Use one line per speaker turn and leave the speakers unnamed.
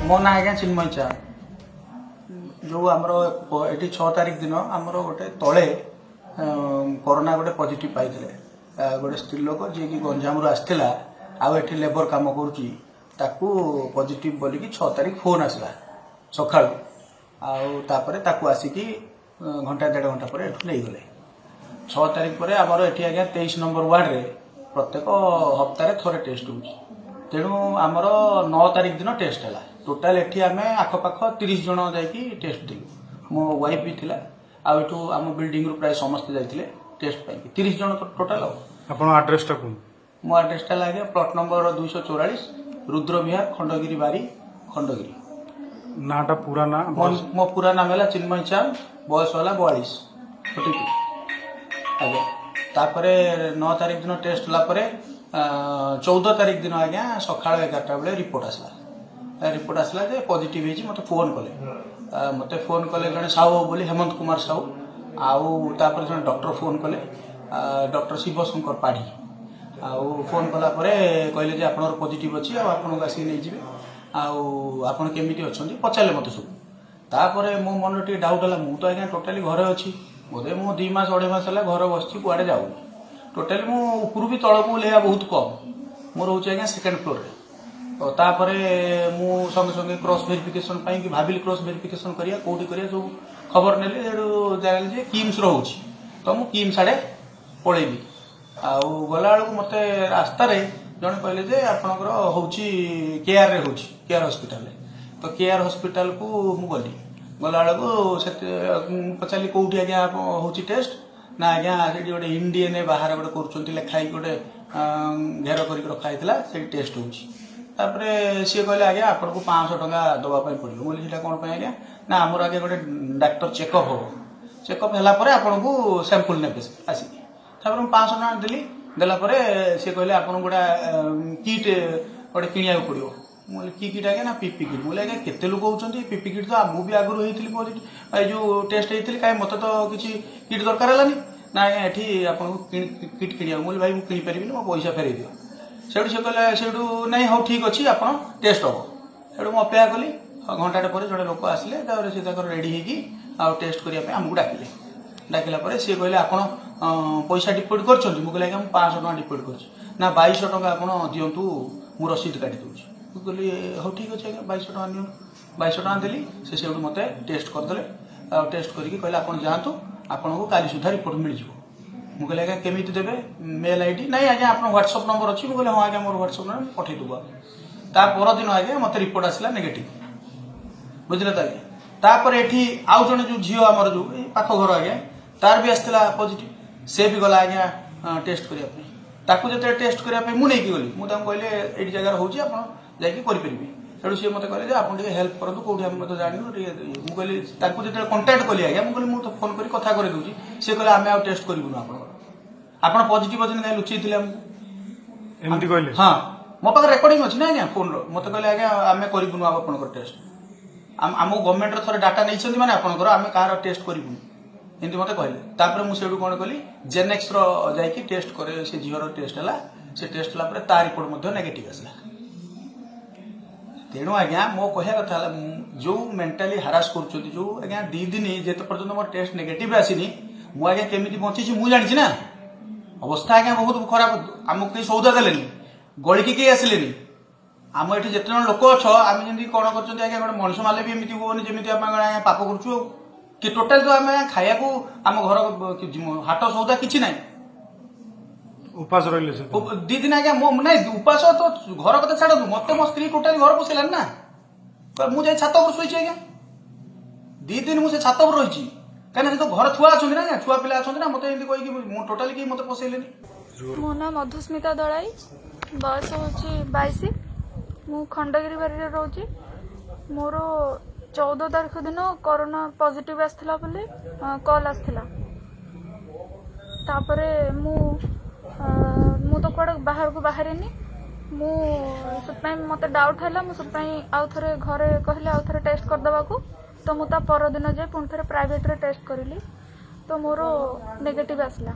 ମୋ ନାଁ ଆଜ୍ଞା ଚିନ୍ମୟ ଚାନ୍ଦ। ଯେଉଁ ଆମର ଏଠି 6 ତାରିଖ ଦିନ ଆମର ଗୋଟେ ତଳେ କରୋନା ଗୋଟେ ପଜିଟିଭ ପାଇଥିଲେ। ଗୋଟେ ସ୍ତ୍ରୀ ଲୋକ, ଯିଏକି ଗଞ୍ଜାମରୁ ଆସିଥିଲା ଆଉ ଏଠି ଲେବର କାମ କରୁଛି, ତାକୁ ପଜିଟିଭ ବୋଲିକି 6 ତାରିଖ ଫୋନ୍ ଆସିଲା ସକାଳୁ। ଆଉ ତାପରେ ତାକୁ ଆସିକି ଘଣ୍ଟା ଦେଢ଼ ଘଣ୍ଟା ପରେ ଏଠୁ ନେଇଗଲେ। 6 ତାରିଖ ପରେ ଆମର ଏଠି ଆଜ୍ଞା 23 ନମ୍ବର ୱାର୍ଡରେ ପ୍ରତ୍ୟେକ ହପ୍ତାରେ ଥରେ ଟେଷ୍ଟ ହେଉଛି। ତେଣୁ ଆମର 9 ତାରିଖ ଦିନ ଟେଷ୍ଟ ହେଲା। ଟୋଟାଲ ଏଠି ଆମେ ଆଖପାଖ 30 ଜଣ ଯାଇକି ଟେଷ୍ଟ ଦେଲୁ। ମୋ ୱାଇଫ୍ ବି ଥିଲା ଆଉ ଏଠୁ ଆମ ବିଲ୍ଡିଂରୁ ପ୍ରାୟ ସମସ୍ତେ ଯାଇଥିଲେ ଟେଷ୍ଟ ପାଇଁକି। 30 ଜଣ ଟୋଟାଲ। ଆଉ
ଆପଣ ଆଡ୍ରେସଟା କୁହନ୍ତୁ।
ମୋ ଆଡ୍ରେସଟା ହେଲା ଆଜ୍ଞା ପ୍ଲଟ୍ ନମ୍ବର 244, ରୁଦ୍ରବିହାର, ଖଣ୍ଡଗିରି ବାରି, ଖଣ୍ଡଗିରି।
ନାଁଟା, ପୁରା ନାଁ?
ମୋ ପୁରା ନାମ ହେଲା ଚିନ୍ମୟ ଚାନ୍ଦ, ବୟସ ହେଲା 42, 42 ଆଜ୍ଞା। ତାପରେ 9 ତାରିଖ ଦିନ ଟେଷ୍ଟ ହେଲା ପରେ 14 ତାରିଖ ଦିନ ଆଜ୍ଞା ସକାଳ 11ଟା ବେଳେ ରିପୋର୍ଟ ଆସିଲା। ରିପୋର୍ଟ ଆସିଲା ଯେ ପଜିଟିଭ ହେଇଛି। ମୋତେ ଫୋନ୍ କଲେ, ମୋତେ ଫୋନ୍ କଲେ ଜଣେ ସାହୁ ବାବୁ ବୋଲି, ହେମନ୍ତ କୁମାର ସାହୁ। ଆଉ ତାପରେ ଜଣେ ଡକ୍ଟର ଫୋନ୍ କଲେ, ଡକ୍ଟର ଶିବଶଙ୍କର ପାଢ଼ୀ। ଆଉ ଫୋନ୍ କଲା ପରେ କହିଲେ ଯେ ଆପଣଙ୍କର ପଜିଟିଭ ଅଛି ଆଉ ଆପଣଙ୍କୁ ଆସିକି ନେଇଯିବେ ଆଉ ଆପଣ କେମିତି ଅଛନ୍ତି ପଚାରିଲେ ମୋତେ ସବୁ। ତାପରେ ମୋ ମନରେ ଟିକେ ଡାଉଟ୍ ହେଲା। ମୁଁ ତ ଆଜ୍ଞା ଟୋଟାଲି ଘରେ ଅଛି। ବୋଧେ ମୁଁ 2 ମାସ ଅଢ଼େଇ ମାସ ହେଲା ଘରେ ବସିଛି, କୁଆଡ଼େ ଯାଉନି ଟୋଟାଲି। ମୁଁ ଉପରୁ ବି ତଳକୁ ଓହ୍ଲେଇବା ବହୁତ କମ୍। ମୁଁ ରହୁଛି ଆଜ୍ଞା ସେକେଣ୍ଡ ଫ୍ଲୋରରେ। ତ ତାପରେ ମୁଁ ସଙ୍ଗେ ସଙ୍ଗେ କ୍ରସ୍ ଭେରିଫିକେସନ୍ ପାଇଁ କି ଭାବିଲି କ୍ରସ୍ ଭେରିଫିକେସନ୍ କରିବା, କୋଉଠି କରିବା, ସବୁ ଖବର ନେଲି। ସେଠୁ ଜାଣିଲି ଯେ କିମ୍ସ ରହୁଛି। ତ ମୁଁ କିମ୍ସ ଆଡ଼େ ପଳେଇଲି। ଆଉ ଗଲାବେଳକୁ ମୋତେ ରାସ୍ତାରେ ଜଣେ କହିଲେ ଯେ ଆପଣଙ୍କର ହେଉଛି କେୟାରରେ ହେଉଛି, କେୟାର ହସ୍ପିଟାଲରେ। ତ କେୟାର ହସ୍ପିଟାଲକୁ ମୁଁ ଗଲି। ଗଲାବେଳକୁ ସେତେ ମୁଁ ପଚାରିଲି, କୋଉଠି ଆଜ୍ଞା ହେଉଛି ଟେଷ୍ଟ? ନା ଆଜ୍ଞା, ସେଠି ଗୋଟେ ଇଣ୍ଡିଆନ ବାହାରେ ଗୋଟେ କରୁଛନ୍ତି, ଲେଖା ହେଇକି ଗୋଟେ ଘେର କରିକି ରଖା ହେଇଥିଲା, ସେଠି ଟେଷ୍ଟ ହେଉଛି। ତାପରେ ସିଏ କହିଲେ, ଆଜ୍ଞା ଆପଣଙ୍କୁ 500 ଟଙ୍କା ଦେବା ପାଇଁ ପଡ଼ିବ। ମୁଁ କହିଲି, ସେଇଟା କ'ଣ ପାଇଁ ଆଜ୍ଞା? ନା, ଆମର ଆଜ୍ଞା ଗୋଟେ ଡାକ୍ତର ଚେକଅପ୍ ହେବ, ଚେକଅପ୍ ହେଲା ପରେ ଆପଣଙ୍କୁ ସାମ୍ପୁଲ ନେବେ ସେ ଆସିକି। ତାପରେ ମୁଁ 500 ଟଙ୍କା ଦେଲି। ଦେଲା ପରେ ସିଏ କହିଲେ, ଆପଣଙ୍କୁ ଗୋଟେ କିଟ୍ ଗୋଟେ କିଣିବାକୁ ପଡ଼ିବ। ମୁଁ କହିଲି, କି କିଟ୍ ଆଜ୍ଞା? ନା, ପିପି କିଟ୍। ମୁଁ କହିଲି, ଆଜ୍ଞା କେତେ ଲୋକ ହେଉଛନ୍ତି ପିପି କିଟ୍? ତ ମୁଁ ବି ଆଗରୁ ହେଇଥିଲି ପଜିଟିଭ, ଏଇ ଯୋଉ ଟେଷ୍ଟ ହେଇଥିଲି, କାହିଁ ମୋତେ ତ କିଛି କିଟ୍ ଦରକାର ହେଲାନି। ନା ଆଜ୍ଞା, ଏଠି ଆପଣଙ୍କୁ କିଟ୍ କିଣିବାକୁ। ମୁଁ କହିଲି, ଭାଇ ମୁଁ କିଣିପାରିବିନି, ମୋ ପଇସା ଫେରେଇ ଦିଅ। ସେଇଠୁ ସେ କହିଲେ, ସେଇଠୁ ନାଇଁ, ହଉ ଠିକ୍ ଅଛି, ଆପଣ ଟେଷ୍ଟ ହବ। ସେଇଠୁ ମୁଁ ଅପେକ୍ଷା କଲି। ଘଣ୍ଟାଟେ ପରେ ଜଣେ ଲୋକ ଆସିଲେ। ତାପରେ ସେ ତାଙ୍କର ରେଡି ହେଇକି ଆଉ ଟେଷ୍ଟ କରିବା ପାଇଁ ଆମକୁ ଡାକିଲେ। ଡାକିଲା ପରେ ସିଏ କହିଲେ, ଆପଣ ପଇସା ଡିପୋଜିଟ୍ କରିଛନ୍ତି? ମୁଁ କହିଲି, ଆଜ୍ଞା ମୁଁ 500 ଟଙ୍କା ଡିପୋଜିଟ୍ କରିଛି। ନା, 2200 ଟଙ୍କା ଆପଣ ଦିଅନ୍ତୁ, ମୁଁ ରସିଦ କାଟି ଦେଉଛି। ମୁଁ କହିଲି, ହଉ ଠିକ୍ ଅଛି ଆଜ୍ଞା, 2200 ଟଙ୍କା ନିଅନ୍ତୁ। 2200 ଟଙ୍କା ଦେଲି। ସେ ସେଇଠୁ ମୋତେ ଟେଷ୍ଟ କରିଦେଲେ। ଆଉ ଟେଷ୍ଟ କରିକି କହିଲେ, ଆପଣ ଯାଆନ୍ତୁ, ଆପଣଙ୍କୁ କାଲି ସୁଦ୍ଧା ରିପୋର୍ଟ ମିଳିଯିବ। ମୁଁ କହିଲି, ଆଜ୍ଞା କେମିତି ଦେବେ? ମେଲ୍ ଆଇଡି ନାଇଁ ଆଜ୍ଞା, ଆପଣ ହ୍ୱାଟ୍ସଅପ୍ ନମ୍ବର ଅଛି? ମୁଁ କହିଲି, ହଁ ଆଜ୍ଞା, ମୋର ହ୍ୱାଟ୍ସଅପ୍ ନମ୍ବର, ପଠେଇଦେବୁ। ଆଉ ତା ପରଦିନ ଆଜ୍ଞା ମୋତେ ରିପୋର୍ଟ ଆସିଲା ନେଗେଟିଭ। ବୁଝିଲେ ତ ଆଜ୍ଞା? ତାପରେ ଏଠି ଆଉ ଜଣେ ଯୋଉ ଝିଅ, ଆମର ଯୋଉ ଏଇ ପାଖ ଘର ଆଜ୍ଞା, ତାର ବି ଆସିଥିଲା ପଜିଟିଭ। ସେ ବି ଗଲା ଆଜ୍ଞା ଟେଷ୍ଟ କରିବା ପାଇଁ। ତାକୁ ଯେତେବେଳେ ଟେଷ୍ଟ କରିବା ପାଇଁ ମୁଁ ନେଇକି ଗଲି, ମୁଁ ତାଙ୍କୁ କହିଲି, ଏଇଠି ଜାଗାରେ ହେଉଛି, ଆପଣ ଯାଇକି କରିପାରିବେ। ସେଠୁ ସିଏ ମୋତେ କହିଲେ ଯେ ଆପଣ ଟିକେ ହେଲ୍ପ କରନ୍ତୁ, କୋଉଠି ଆମେ ତ ଜାଣିନୁ ଟିକେ। ମୁଁ କହିଲି, ତାଙ୍କୁ ଯେତେବେଳେ କଣ୍ଟାକ୍ଟ କଲି ଆଜ୍ଞା, ମୁଁ କହିଲି, ମୁଁ ତ ଫୋନ୍ କରି କଥା କରିଦେଉଛି। ସିଏ କହିଲେ, ଆମେ ଆଉ ଟେଷ୍ଟ କରିବୁନୁ ଆପଣଙ୍କର, ଆପଣ ପଜିଟିଭ ଅଛନ୍ତି କାହିଁ ଲୁଚେଇଥିଲେ ଆମକୁ?
ଏମିତି କହିଲେ?
ହଁ, ମୋ ପାଖରେ ରେକର୍ଡିଂ ଅଛି ନା ଆଜ୍ଞା ଫୋନର। ମତେ କହିଲେ, ଆଜ୍ଞା ଆମେ କରିବୁନୁ ଆଉ ଆପଣଙ୍କର ଟେଷ୍ଟ, ଆମକୁ ଗଭର୍ଣ୍ଣମେଣ୍ଟର ଥରେ ଡାଟା ନେଇଛନ୍ତି ମାନେ ଆପଣଙ୍କର, ଆମେ କାହାର ଟେଷ୍ଟ କରିବୁନୁ, ଏମିତି ମତେ କହିଲେ। ତାପରେ ମୁଁ ସେଇଠୁ କ'ଣ କଲି, ଜେନେକ୍ସର ଯାଇକି ଟେଷ୍ଟ କରେ। ସେ ଝିଅର ଟେଷ୍ଟ ହେଲା। ସେ ଟେଷ୍ଟ ହେଲା ପରେ ତା ରିପୋର୍ଟ ମଧ୍ୟ ନେଗେଟିଭ ଆସିଲା। ତେଣୁ ଆଜ୍ଞା ମୋ କହିବା କଥା ହେଲା, ଯୋଉ ମେଣ୍ଟାଲି ହାରାସ କରୁଛନ୍ତି ଯୋଉ ଆଜ୍ଞା, 2 ଦିନ ଯେତେ ପର୍ଯ୍ୟନ୍ତ ମୋର ଟେଷ୍ଟ ନେଗେଟିଭ ଆସିନି, ମୁଁ ଆଜ୍ଞା କେମିତି ବଞ୍ଚିଛି ମୁଁ ଜାଣିଛି ନା। ଅବସ୍ଥା ଆଜ୍ଞା ବହୁତ ଖରାପ। ଆମକୁ କେହି ସଉଦା ଦେଲେନି, ଗଳିକି କେହି ଆସିଲେନି। ଆମ ଏଠି ଯେତେ ଜଣ ଲୋକ ଅଛ, ଆମେ ଯେମିତି କଣ କରୁଛନ୍ତି ଆଜ୍ଞା, ଗୋଟେ ମଣିଷ ମାରିଲେ ବି ଏମିତି ହୁଅନି ଯେମିତି ଆମେ ଆଜ୍ଞା ପାପ କରୁଛୁ। ଆଉ କି ଟୋଟାଲ ତ ଆମେ ଖାଇବାକୁ ଆମ ଘର ହାଟ ସଉଦା କିଛି ନାହିଁ।
ଉପାସ ରହିଲେ ସେ?
2 ଦିନ ଆଜ୍ଞା। ମୋ ନାଇଁ, ଉପାସ ତ ଘର କଥା ଛାଡନ୍ତୁ, ମତେ ମୋ ସ୍ତ୍ରୀ ଟୋଟାଲି ଘର ପଶେଇଲାନି ନା। ମୁଁ ଯାଇ ଛାତ ଉପରେ ଶୋଇଛି ଆଜ୍ଞା। 2 ଦିନ ମୁଁ ସେ ଛାତ ଉପରେ ରହିଛି। କାହିଁକିନା ସେ ତ ଘରେ ଛୁଆ ଅଛନ୍ତି ନା ଆଜ୍ଞା, ଛୁଆ ପିଲା ଅଛନ୍ତି ନା। ମତେ ଏମିତି କହିକି ମୁଁ ଟୋଟାଲି କେହି ମତେ ପଶେଇଲେନି।
ମୋ ନାଁ ମଧୁସ୍ମିତା ଦଳାଇ, ବୟସ ହେଉଛି 22। ମୁଁ ଖଣ୍ଡଗିରି ବାରିରେ ରହୁଛି। ମୋର 14 ତାରିଖ ଦିନ କରୋନା ପଜିଟିଭ ଆସିଥିଲା ବୋଲି କଲ୍ ଆସିଥିଲା। ତାପରେ ମୁଁ ତ କୁଆଡ଼େ ବାହାରକୁ ବାହାରିନି। ମୁଁ ସେଥିପାଇଁ ମୋତେ ଡାଉଟ୍ ହେଲା। ମୁଁ ସେଥିପାଇଁ ଆଉ ଥରେ ଘରେ କହିଲେ ଆଉ ଥରେ ଟେଷ୍ଟ କରିଦେବାକୁ। ତ ମୁଁ ତା ପରଦିନ ଯାଇ ପୁଣି ଥରେ ପ୍ରାଇଭେଟରେ ଟେଷ୍ଟ କରିଲି, ତ ମୋର ନେଗେଟିଭ ଆସିଲା।